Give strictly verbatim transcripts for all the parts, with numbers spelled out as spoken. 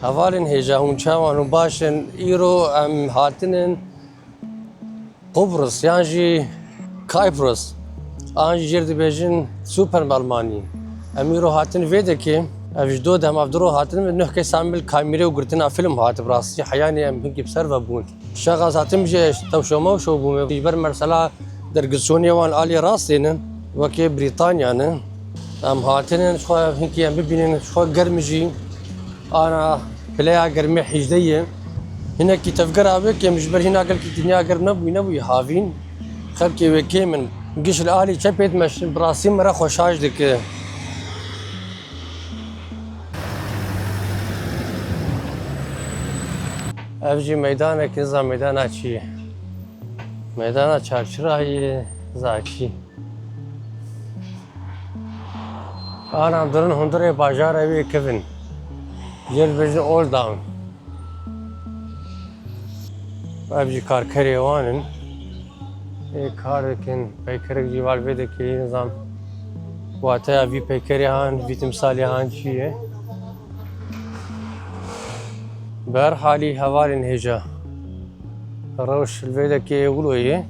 Hevalên hêja, hûn çawan û baş in? Îro em hatinin Qubris yan jî Kaypros, an jî jêr dibêjin Süpermalmanî. Em îro hatin vê dekê, ev ji do dem ev du ro hatin ve nuh kes amil kamîrê û girtina fîlm hate bi rastî heyanî em hinkî bi ser ve bûn. Şexas hatim jê tewşo mewşo bûme. Ji ber mesela dergisyonê wan alî rastê ne, wekê Brîtanya ne. Em hatine, ji xwe hinkî em bibînin, ji xwe germ jî. Ana pileya germê hîjdeh ye. Hinekî tevgera wê kêm ji ber hîna gelkî dinya germ nebûyî, nebûyî havîn. Xelkê wê kêm in. Giş li alî çepê dimeşin, bi rastî me re xweşaş dike. Ev jî meydanek, niza meydana çi ye? Meydana çarçirayê, niza çi? Ana dirin hundirê bajarê wê kevin. Jê dibêjin Old Town. Ev jî karkerê wan in. Ê kar dikin, peykerek jî val vê dekê, nizam wateya vî peykerê han, vî timsalê han çi ye? Bi her halî hevalên hêja. Rewş li vê dekê wilo ye.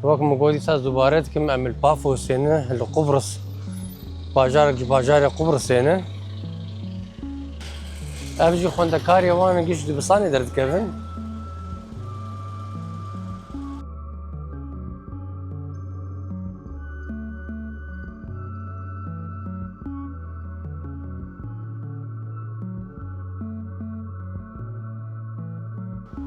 Wek min got, dîsa dubare dikim, em li Pafosê ne, li Qubris. Bajarek ji bajarê Qubrisê ne. Ev jî xwendekarê wan in, giş dibistanê derdikevin.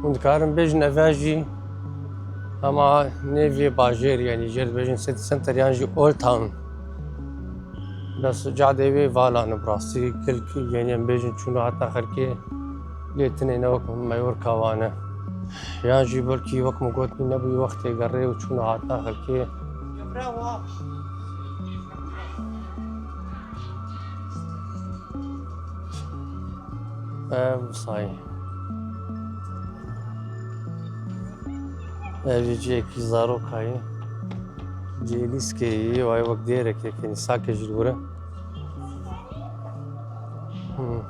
Hûn dikarin bêjin eve jî hema nêvê bajêr, yanî jê dibêjin City Center yan jî Old Town. Bes cadê wê vala ne bi rastî, gelkî, yanî em bêjin çûna hatina xelkê lê tinê ne wek Mayorka wane. Yan jî belkî wek min got nebûyî wextê gerê û çûna hatina xelkê. Ev sayê. Ev jî cihekî zarokayê. Cihê lîskeyê, wayê wek dêrekê, kenî sake jî li wir e. Hmm.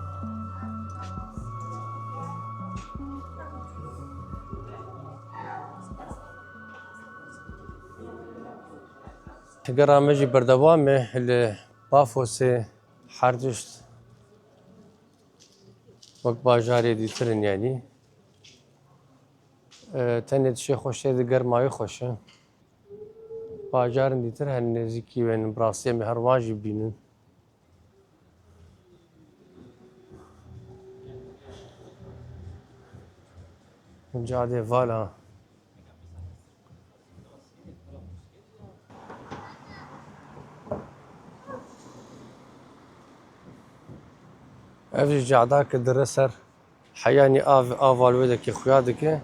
Gera me jî berdewam e li Pafosê, her tişt wek bajarê dîtir in, yanî. E, tenê tiştê xweş tê de germayê xweş e. Bajarên dîtir hene nêzîkî wê ne, bi rastî em ê her wan jî bînin. Cadê vala. Ev jî cada ke dire ser heyanî av, ava li wê dekê xuya dike.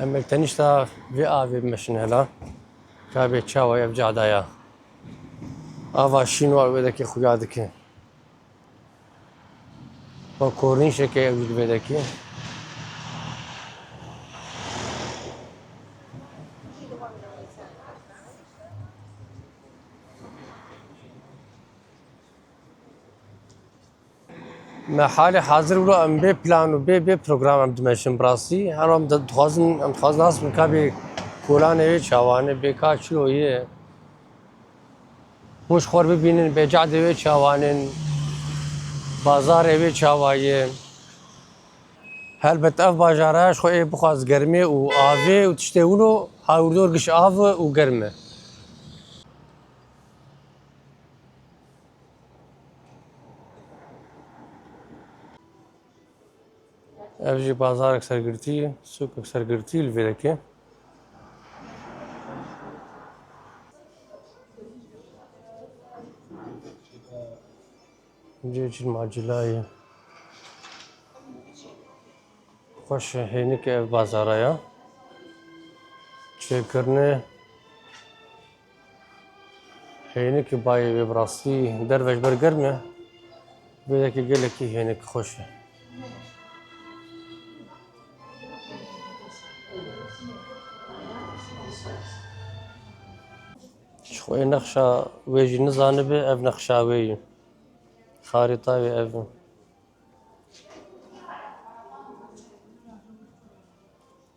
Em ê tenişta vê avê bimeşin hela. Ka bê çawa ev cada ya. Ava şîn wa li wê dekê xuya dike. Wek kornîşeke ew jî li vê dekê. Me halê hazir wilo em bê plan û bê, bê program em dimeşin bi rastî. Her em di-, dixwazin, em dixwazin nas bin ka bê kolanê wê çawa ne, bê ka çilo ye. Hûn ji xwe re bibînin, bê cadê wê çawa ne, bazarê wê çawa ye. Helbet ev bajara ji xwe ê bixwaz germê û avê û tiştê wilo, hawirdor giş av û germ e. Ev jî bazarek sergirtî ye, sûkek sergirtî li vê dekê. Cihê çîlma cila ye. Xweş e, hênik e ev bazara ya. Çêkirine hênik e bayê wê bi rastî derve ji ber germ e. Vê yekê gelekî hênik xweş e. Ji xwe ê nexşa wê jî nizanibe, ev nexşa wê ye. Xarîta wê ev e.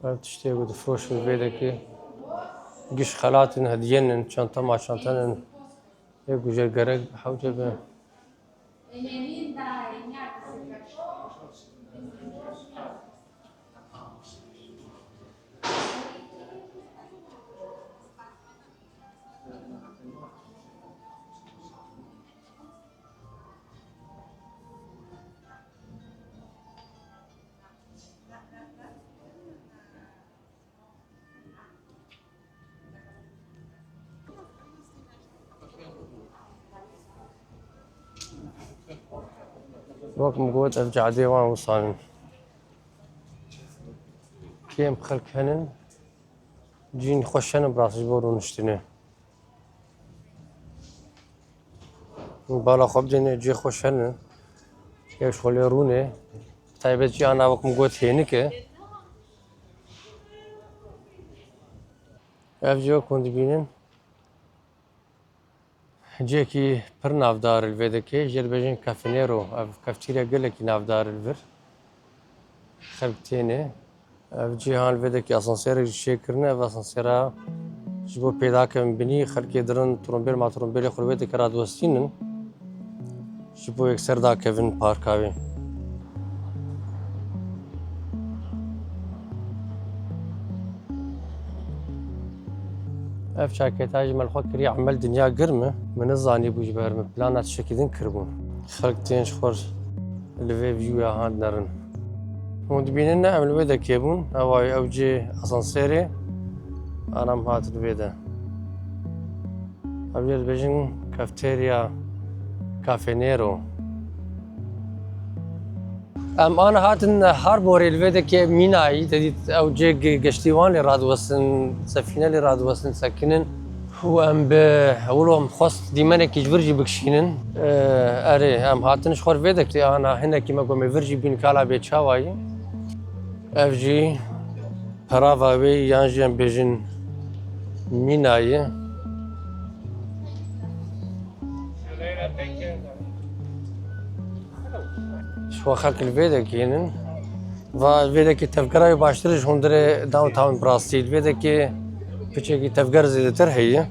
Ev tiştê ku difiroşin vê dekê giş xelat in, hediyên in, çanta ma çantan in. Yê ku jê gerek hewce be. Wek min got, ev cadê wan wisan in. Kêm xelk henin, cihên xweş henin, bi rastî ji bo rûniştinê. Bala xwe bidêne, cihê xweş hene. Yek ji xwe lê rûnê. Taybet jî ana wek min got hênik e. Ev cihê ku hûn dibînin, cihekî pir navdar li vê dekê, jê dibêjin Cafe Nero. Ev kefterîya gelekî navdar e li vir. Xelk têne. Ev cîhan vê dekê asansêrek jî çêkirine. Ev asansêra ji bo pêdakevin binî, xelkê dirin trombêl ma trombêlê xwe li vê dekê radiwestînin. Ji bo yekser dakevin parka wê. Ev çaketa jî me li xwe kiriye emel dinya germ e. Min nizanîbû ji ber min plana tiştekî din kiribûn. Xelk tên ji xwe li vê vîyoya han dinerin. Hûn dibînin ne em li wê dekê bûn. Ew ay ew cê asansêrê. Ana em hatin vê de. Ev jê dibêjin kafeterya Cafe Nero. Em ana hatin Harborê li vê dekê mînayî, te dît ew cê ge-, geştî wan lê radiwestin, sefîne lê radiwestin, sekinin. Û em bi, wilo em xwest dîmenekî ji vir jî bikişînin. Ee, erê, em hatin ji xwe vê dekê ana hinekî me gomê vir jî bîn kala bê çawa ye. Ev jî perava wê yan jî em bêjin mîna ye. Ji xwe xelk li vê dekê hînin. Va vê dekê tevgera wê baştir e ji hundirê downtown bi rastî. Li vê dekê piçekî tevger zêdetir heye.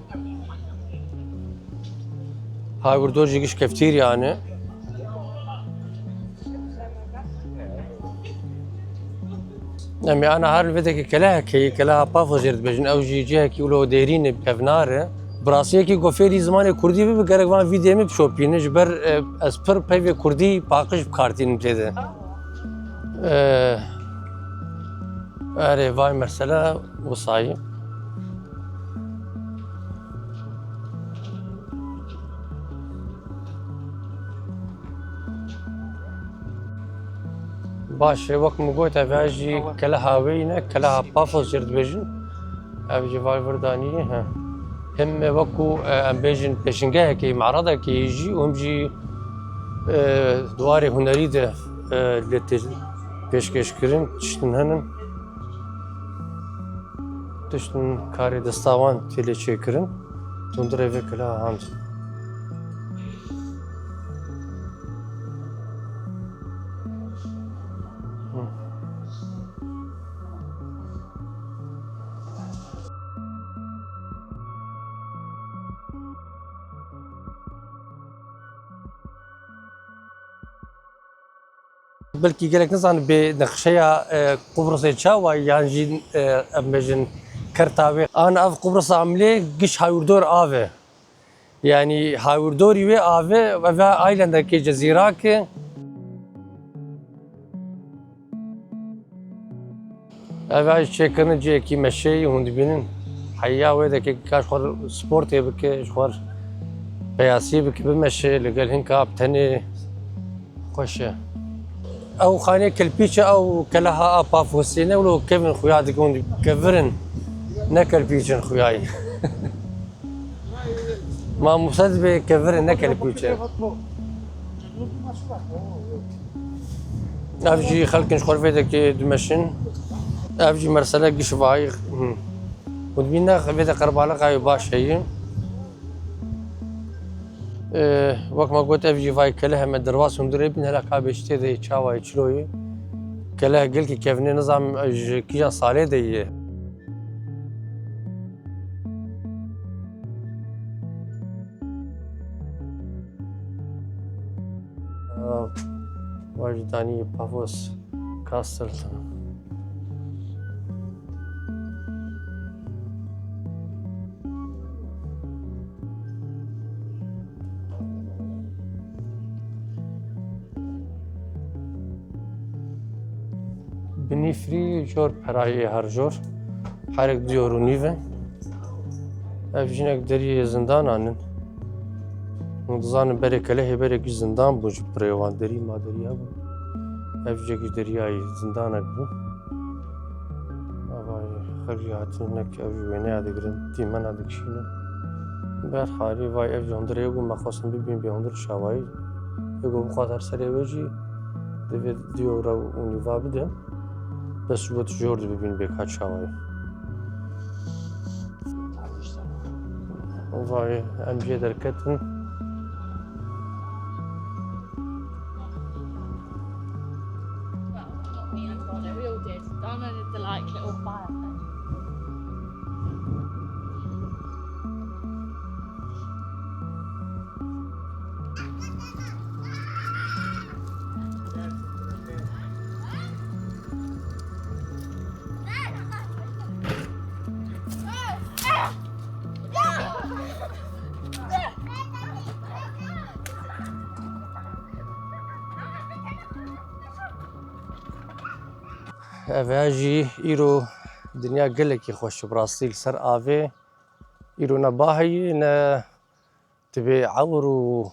Hawirdor jî giş kefterî ane. Em ê ana her li vê dekê kelehekê, keleha Pafos jê dibêjin. Ew jî cihekî wilo dêrîn e, kevnar e. Bi rastiyekî ku fêrî zimanê kurdî bibe, gerek van vîdyoyê min bişopîne. Ji ber, e, ez pir peyvê kurdî paqij bi kar tînim tê de. E, erê, vay mesela wisayî. Baş e, wek min got, ev jî keleha wê ne, keleha Pafos jê dibêjin. Ev jî vay vir danî, he. Him wekû, e, em bêjin pêşingehekê, me'redekê jî, û him jî, e, di warê hunerî de, e, lê tê pêşkêşkirin, tiştin henin. Tiştin karê desta wan tê lê çêkirin. Hundirê vê keleha hand. Belkî gelek nizanin bê nexşeya, e, Qubrisê çawa ye, yan jî, e, em bêjin kerta wê. An ev Qubrisa Amlê giş hawirdor av e. Yanî hawirdorî wê av e, ev e islandekê, cezîrak e. Ev a çêkirin cihekî meşeyî hûn dibînin. Heya wê dekê ka ji xwe sportê bike, ji xwe peyasî bike, bimeşe, li gel hinka bi tenê xweş e. Ew xanê kelpîç e, ew keleha a Pafosê ne, wilo kevin xuya dike hûn dibînin. Kevirin, ne kelpîç in xuyayî. Mamoste dibê kevirin, ne kelpîç e. Ev jî xelkin ji xwe vê dekê dimeşin. Ev jî mersele giş vayî. Hı. Hûn dibînin vê de qerbaliqa wê baş heye. Ee, wek me got, ev jî vay kele heme derbas hundirê bin, hela ka bê ji tê de çawa ye, çilo ye. Kele gelkî kevnê, nizam ji kîjan salê de ye. Aa, Wajdanî Pavos Castle. Binîfrî jor perayê her jor. Herek du euro nîv e. Ev jinek deriyê zindanan in. Hûn dizanin berê kelehê berê ji zindan bû, ji pirê wan derî ma derî hebû. Ev jek ji deriyayê zindanek bû. Ava xelkî hatin hinek ev ji wêneya digirin, dîmena dikişînin. Berxalî vay ev ji hundirê bû, me xwestin bibîn bê hundir çawayî. Ê ku bixwat her serê wê jî divê du euro û nîva bide. Bes ji bo tu jor dibibîn bê ka çawayî. Vay, em jê derketin. Well, not me, I'm gone. We all did. Donna did the, like, little fire thing. Ev e jî îro dinya gelekî xweş e bi rastî li ser avê. Îro ne ba heye, ne dibê ewr û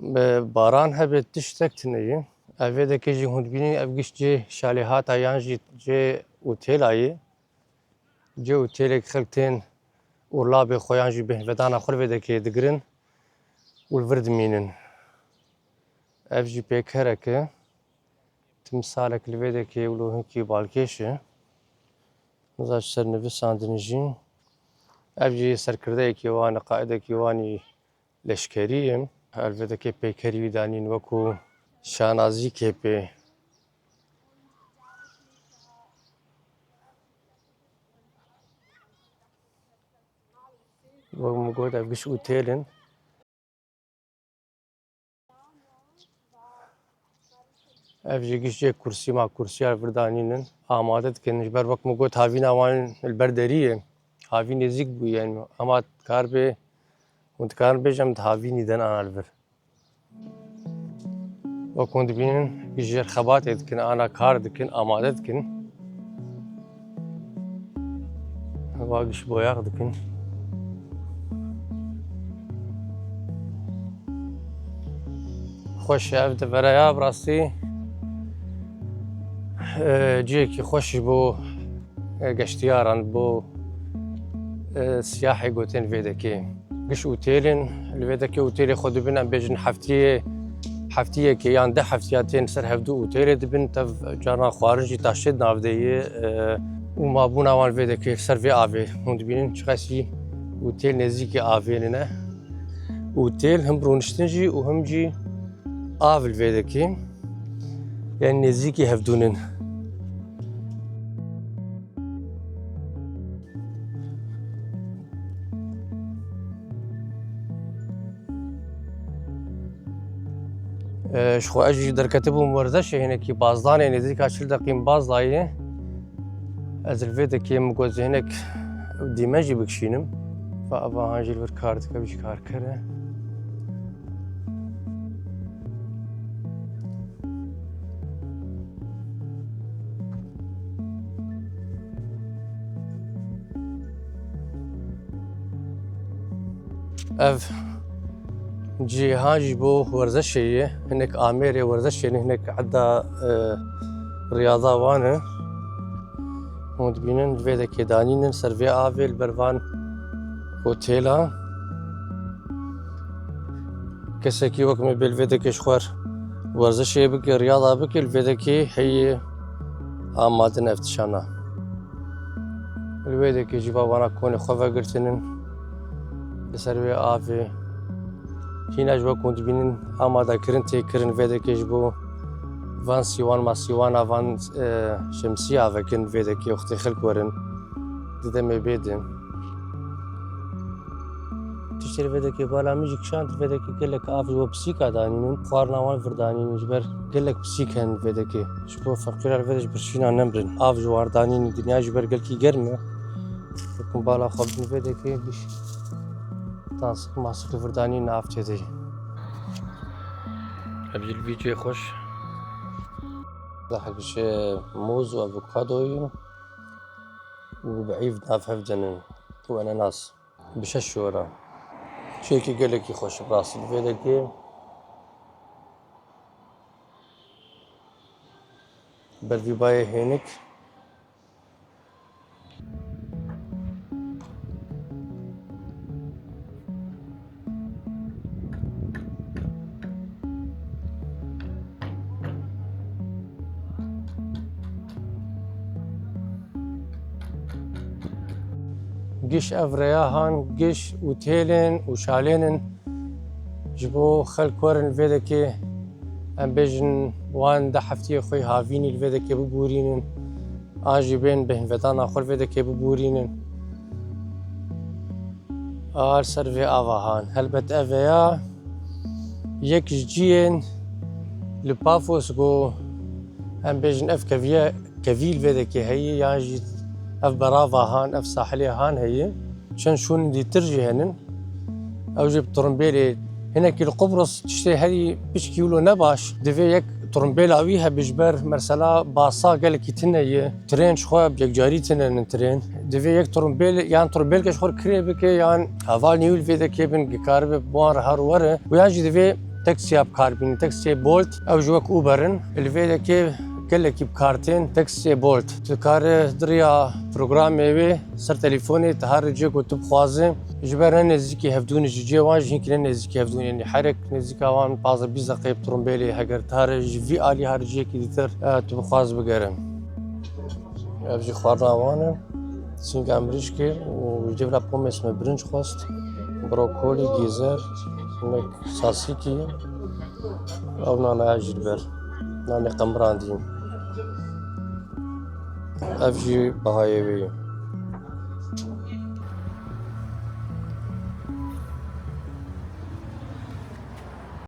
bi baran hebe, tiştek tune ye. Ev vê dekê jî hûn dibînin, ev giş cê şalêhata yan jî cê otêla ye. Cê otêlek xelk tên urlabê xwe yan jî bêhvedana xwe li vê dekê digirin û li vir dimînin. Ev jî pêkerek e. Timsalek li vê dekê wilo hinkî balkêş e. Niza ji ser nivisandin jî. Ev jî serkirdeyekî wan e, qaîdekî wan î leşkerî ye. Li vê dekê peykerî wî danîn wekû şanazîkê pê. Wek min got, ev giş otêl in. Ev jî giş cê kursî ma, kursiya li vir danînin, amade dikin. Ji ber wek min got, havîna wan li ber derî ye. Havîn nêzîk bûye, yani, ema dikar bê, hûn dikarin bêjin, em di havînî den ana li vir. Wek hûn dibînin, giş jêr xebatê dikin, ana kar dikin, amade dikin. Heva giş boyax dikin. Xweş e ev devera ya, bi rastî, e, cihekî xweş ji bo, e, geştiyaran, bo, e, siyahê gotin vê dekê. Giş otêlên, li vê dekê otêlê xwe dibin, em bêjin heftiyê, heftiyekê yan deh heftiya tên ser hevdu otêlê dibin. Tev carna xwarin jî taşê di nav de ye, e, û mabûna wan vê dekê ser vê avê. Hûn dibînin çiqasî otêl nêzîkî avê ne. Otêl him rûniştin jî û him jî av li vê dekê. Yani nêzîkî hevdûnin. E, ji xwe ez jî derketibûm werzeşê, hinekî bazdanê, nêzîka çil deqîm bazdayê. Ez li vê dekê min got, hinek dîmen jî bikişînim. Va, va han jî li vir kar dike, wî jî karker e. Ev cîhan ji bo werzeşê ye. Hinek amêrê werzeşê ne, hinek eda, e, riyada wan e. Hûn dibînin, li vê dekê danînin ser vê avê li ber van otêla. Kesekî wek me bê li vê dekê ji xwe werzişê bike, riyada bike, li vê dekê heye amadin ev tişana. Li vê dekê jî va vana konê xwe vegirtinin li ser wê avê. Hîna ji wek hûn dibînin amadekirin tê kirin vê dekê ji bo Van sîwan ma sîwana van, e, şemsiya vekin vêdekê wextê xelk werin. Di demê bêdin. Tiştê li vêdekê bala min jî kişand, vêdekê gelek av ji bo pisîka danînin. Xwarina wan vir danînin, ji ber gelek pisîk hen vêdekê. Ji bo feqîra li vêde ji birçîna nemirin. Av ji wan danînin, dinya ji ber gelkî germ e. Bikin bala xwe bidin vêdekê, hîş tansik masik li vir danînin, av tê de ye. Ev jî li vî cihê xweş. Zehek ji mûz û avokadoyî û bi îv nav hev cenin û enenas. Bi şeş şora. Çiyekî gelekî xweş bi rastî li vêdekê. Ber vî bayê hênik. Giş ev rêya han, giş û têlên û şalênin ji bo xelk werin vêdekê, em bêjin wan deh heftiyê xwe havînî li vêdekê bibûrînin. An jî bên bêhnvedana xwe li vê dekê bibûrînin. A li ser vê ava han. Helbet ev ya yek ji cihên li Pafos ku em bêjin ev keviye, kevî li vê dekê heye, yan jî ev berava han, ev sahilê han heye. Çend şûnên dîtir jî henin. Ew jî bi tirimbêlê, hinekî li Qubris tiştê herî piçkî wilo ne baş. Divê yek tirimbêla wî hebe ji ber mesela basa gelekî tune ye. Trên ji xwe bi yekcarî tune nin trên. Divê yek tirimbêl, yan tirimbêlke ji xwe kirê bike, yan heval nî wî li vê dekê bin, dikaribe bi wan re her were. Û yan jî divê taksiya bi kar bînin, taksiyê Bolt. Ew jî wek Uber in. Li vê dekê gelekî bi kar tên, taksiyê Bolt. Tu dikare di riya programê wê ser telefonê tu her cihê ku tu bixwaze, ji ber ne nêzîkî hevdû ne, ji cihê wan jî hinkî ne nêzîkî hevdû ne. Yanî herek nêzîka wan pazdeh bîst deqeyê bi tirimbêlê, heger tu her ji vî alî her cihekî dîtir, e, tu bixwaz bigere. Ev jî xwarina wan e. Sînga mirîşkê û ji cevra pomês me birinc xwest. Brokolî, gêzer, hinek sasîkî. Ew nanaya jî li ber. Nanê qemirandî. Ev jî bahayê wê ye.